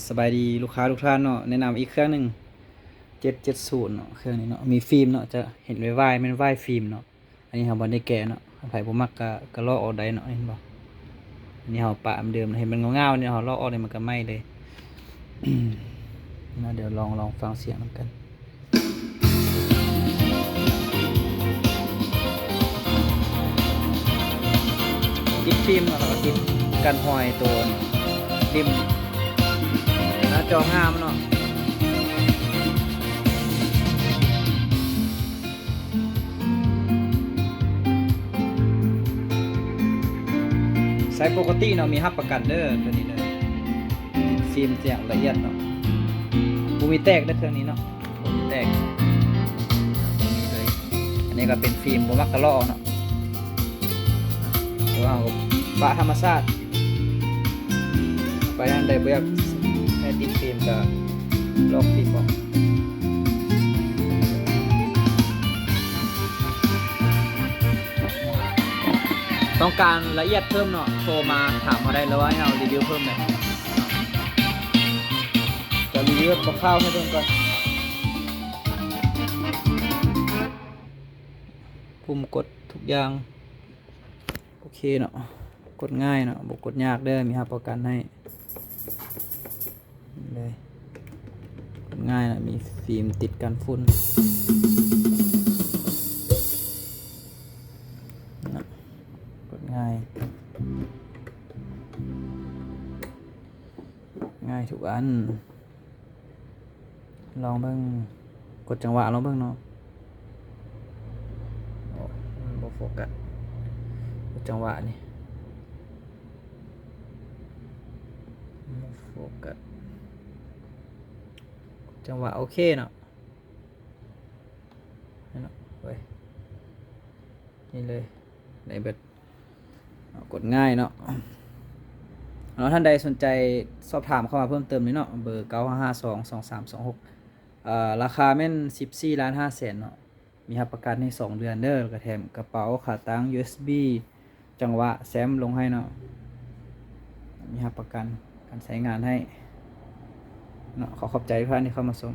ສະບາຍດີລູກຄ້າທຸກທ່ານເນາະ, ແນະນຳອີກເຄື່ອງໜຶ່ງ ເຈັດເຈັດສູນເນາະ, ເຄື່ອງນີ້ເນາະ ມີຟິມເນາະ, ຈະເຫັນວາຍໆ ແມ່ນວາຍຟິມເນາະ. ອັນນີ້ເຮົາບໍ່ໄດ້ແກະເນາະ, ໃຜບໍ່ມັກກະ ກະລອກອອກໄດ້ເນາະ, ເຫັນບໍ່? ອັນນີ້ເຮົາປະອັນເດີມ, ເຫັນມັນເງົາໆ ນີ້ ເຮົາລອກອອກນີ້ ມັນກະໄໝ້ເລີຍເນາະ. ດຽວລອງ ລອງຟັງສຽງນຳກັນ. ຕິດຟິມ ແລ້ວກະຕິດກັນຮອຍໂຕນີ້ ດິ້ມ ໜ້າຈໍງາມເນາະ. ໃຊ້ປົກກະຕິເນາະ, ມີຮັບປະກັນເດີ ໂຕນີ້ເດີ. ຟິມສຽງລະອຽດເນາະ, ບໍ່ມີແຕກເດີເຄື່ອງນີ້ເນາະ, ບໍ່ມີແຕກ. ອັນນີ້ກະເປັນຟິມ ບໍ່ມັກກະລອກເນາະ, ແຕ່ວ່າເຮົາກະປະທຳມະຊາດໄປຫັ້ນແຫຼະ, ບໍ່ຢາກໃຫ້ຕິດຟິມກະລອກຟິມອອກ. ຕ້ອງການລະອຽດເພີ່ມເນາະ, ໂທມາຖາມເຮົາໄດ້ ຫຼືວ່າໃຫ້ເຮົາຣີວິວເພີ່ມໄດ້. ຈະຣີວິວແບບຄ່າວໆໃຫ້ເບິ່ງກ່ອນ. ປຸ່ມກົດທຸກຢ່າງ ໂອເຄເນາະ, ກົດງ່າຍເນາະ, ບໍ່ກົດຍາກເດີ, ມີຮັບປະກັນໃຫ້. ນີ້ເລີຍ ກົດງ່າຍນະ, ມີຟິມຕິດກັນຝຸ່ນນະ, ກົດງ່າຍ ງ່າຍທຸກອັນ. ລອງເບິ່ງ ກົດຈັງຫວະລອງເບິ່ງເນາະ. ໂອ້ ມັນບໍ່ໂຟກັດ ກົດຈັງຫວະນີ້ ບໍ່ໂຟກັດ. ຈັງຫວະໂອເຄເນາະ, ນີ້ເນາະ ເວີຍ ນີ້ເລີຍ ໄດ້ເບິດ. ເອົາ ກົດງ່າຍເນາະ. ເອົາ ທ່ານໃດສົນໃຈສອບຖາມເຂົ້າມາເພີ່ມເຕີມນີ້ເນາະ, ເບີ ເກົ້າຫ້າຫ້າສອງ ສອງສາມສອງຫົກ. ເອີ ລາຄາແມ່ນສິບສີ່ລ້ານຫ້າແສນເນາະ, ມີຮັບປະກັນໃຫ້ສອງເດືອນເດີ, ແລ້ວກະແຖມກະເປົາ, ຂາຕັ້ງ ຢູເອັສບີ, ຈັງຫວະ ແຊມ ລົງໃຫ້ເນາະ, ມີຮັບປະກັນການໃຊ້ງານໃຫ້ເນາະ. ຂໍຂອບໃຈທຸກທ່ານທີ່ເຂົ້າມາຊົມ.